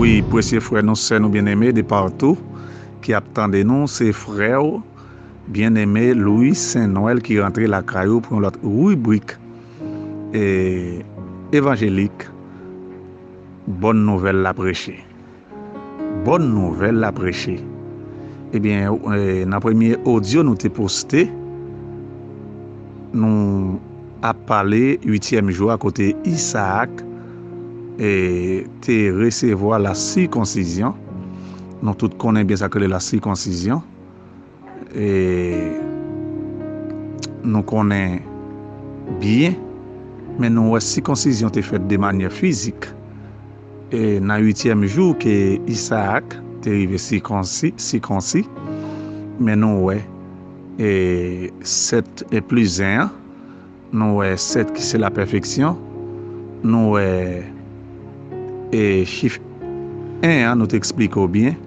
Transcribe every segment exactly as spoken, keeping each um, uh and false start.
Wi, presye frè nou, sè nou byeneme de patou ki ap tande nou, se frè w byeneme Louis Saint Noël ki rantre lakay ou pou yon lòt ribrik, e, evanjelik, Bòn Nouvèl la preche. Bòn Nouvèl la preche. Ebyen, e, nan premye odyo nou te poste, nou ap pale uityèm jou a kote Isak, e, te resevwa la sikonsizyon. Nou tout konnen byen sa k rele la sikonsizyon. E, nou konnen byen, men nou wè sikonsizyon te fèt de manyè fizik. E, nan uityèm jou ke Isak te rive sikonsi, sikonsi, men nou wè, e, sèt e plis en an, nou wè sèt ki se la pèfeksyon, nou wè, e, chif en an, nou te eksplike w byen,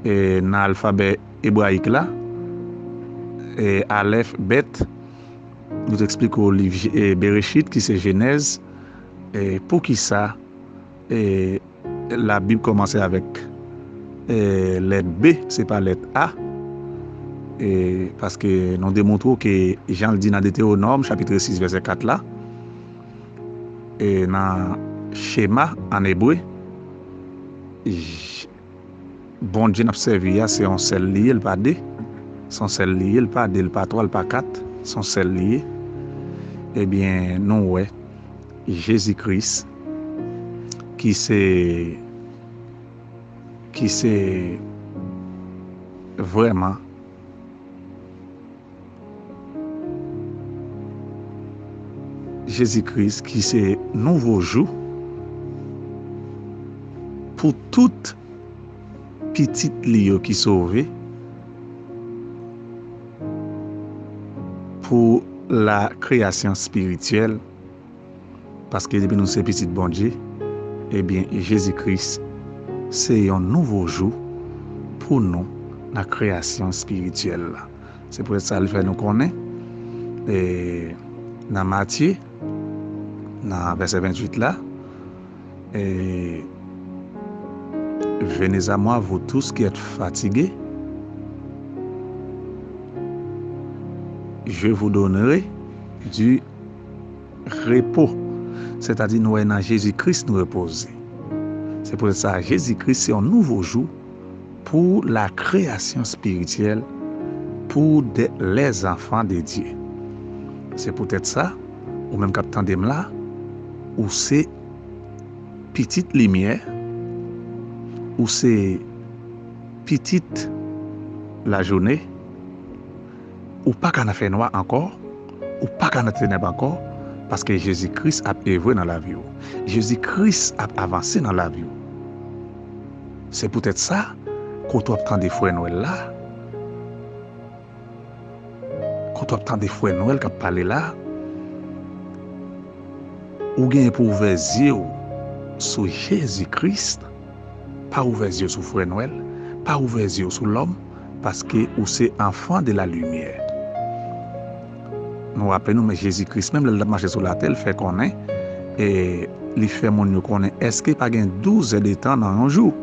e, nan alfabè ebrayik la, e, alèf, bèt, nou te eksplike w liv Je-, e, Berechit, ki se Jenèz, e, poukisa, e, Labib kòmanse avèk, e, lèt B, se pa lèt A, e, paske nou demontre w ke jan l di nan Detewonòm, chapit sis, vèsè kat la, e, nan Chema, an ebre, j-, Bondye n ap sèvi a, se yon sèl li ye, l pa de. Se yon sèl li ye, l pa de, l pa twa, l pa kat. Se yon sèl li ye. Ebyen, nou wè Jezi Kris, ki se, ki se vrèman Jezi Kris, ki se nouvo jou pou tout pitit li yo ki sove, pou la kreyasyon espirityèl, paske depi nou se pitit Bondye, ebyen, Jezi Kris se yon nouvo jou pou nou nan kreyasyon espirityèl la. Se poutèt sa, li fè nou konnen, e, nan Matye, nan vèsè venntuit la, e, Venez à moi, vous tous qui êtes fatigués, je vous donnerai du repos. Sètadi, nou wè nan Jezi Kris nou repoze. Se poutèt sa, Jezi Kris se yon nouvo jou pou la kreyasyon espirityèl, pou de, les enfants de Dieu. Se poutèt sa, ou menm k ap tande m la, ou se pitit limyè, ou se pitit lajounen, ou pa ka nan fènwa ankò, ou pa ka nan tenèb ankò, paske Jezi Kris ap evre nan lavi w. Jezi Kris ap avanse nan lavi w. Se poutèt sa, kote w ap tande frè Nwèl la, kote w ap tande frè Nwèl k ap pale la, ou genyen pou ouvè zye w sou Jezi Kris, pa ouvè zye w sou frè Nwèl, pa ouvè zye w sou lòm, paske ou se enfant de la lumière. Nou raple nou, men Jezi Kris menm, lè l t ap mache sou latè, l fè konnen, e li fè moun yo konnen, èske pa gen douz è de tan nan yon jou?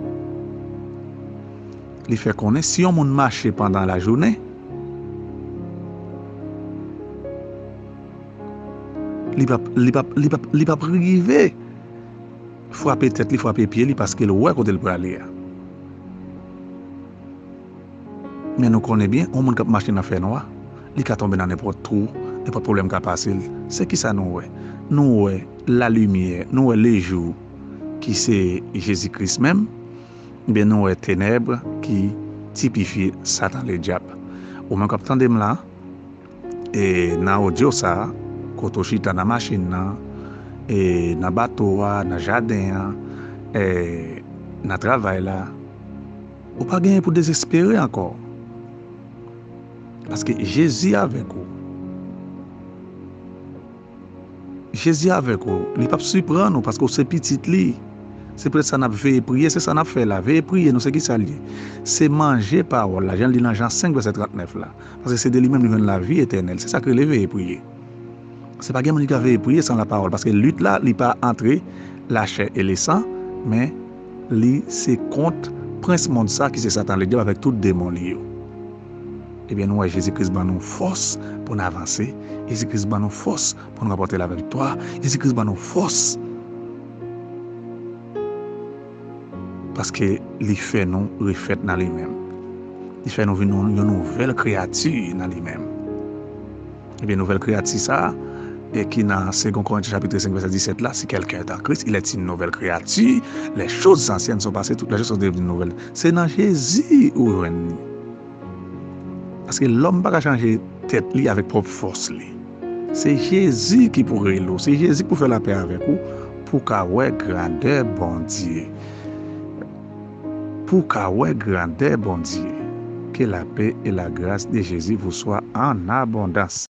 Li fè konnen, si yon moun mache pandan lajounen, li p ap, li p ap, li p ap, li p ap rive frape tèt li, frape pye li, paske l wè kote l prale a. Men nou konnen byen, yon moun k ap mache nan fènwa, li ka tonbe nan nenpòt twou, nenpòt pwoblèm ka pase l. Se kisa nou wè? Nou wè lalimyè, nou wè lejou ki se Jezi Kris menm, ebyen nou wè tenèb ki tipifye Satan Ledyab. Ou menm k ap tande m la, e nan odyo sa a, kote w chita nan machin nan, e nan bato a, nan jaden an, e nan travay la, ou pa genyen pou dezespere ankò. Paske Jezi avèk ou. Jezi avèk ou, li p ap siprann ou paske w se pitit li. Se poutèt sa n ap veye priye, se sa n ap fè la. Veye priye nou, se kisa l ye? Se manje pawòl la, jan l di nan Jan senk vèsè trannèf la. Paske se de li menm nou jwenn lavi etènèl. Se sa k rele veye priye. Se pa gen moun ki ka veye priye san lapawòl, paske lit la, li pa antre lachè e lesan, men Li se kont prens mond sa ki se Satan Ledyab avèk tout demon li yo. Ebyen, nou wè Jezi Kris ban nou fòs pou n avanse. Jezi Kris ban nou fòs pou n ranpòte laviktwa. Jezi Kris ban nou fòs paske li fè nou refèt nan li menm. Li fè nou vin yon, yon nouvèl kreyati nan li menm. Ebyen, nouvèl kreyati sa a, e ki nan Second Corinthiens chapitre cinq verset dix-sept la, si quelqu'un est en Christ, il est une nouvelle créature. Les choses anciennes sont passées, toutes les choses sont devenues nouvelles. Se nan Jezi ou jwenn li. Paske lòm pa ka chanje tèt li avèk pwòp fòs li. Se Jezi ki pou rele w, se Jezi ki pou fè lapè avèk ou, pou w ka wè grandè Bondye. Pou w ka wè grandè Bondye. Que la paix et la grâce de Jésus vous soit en abondance.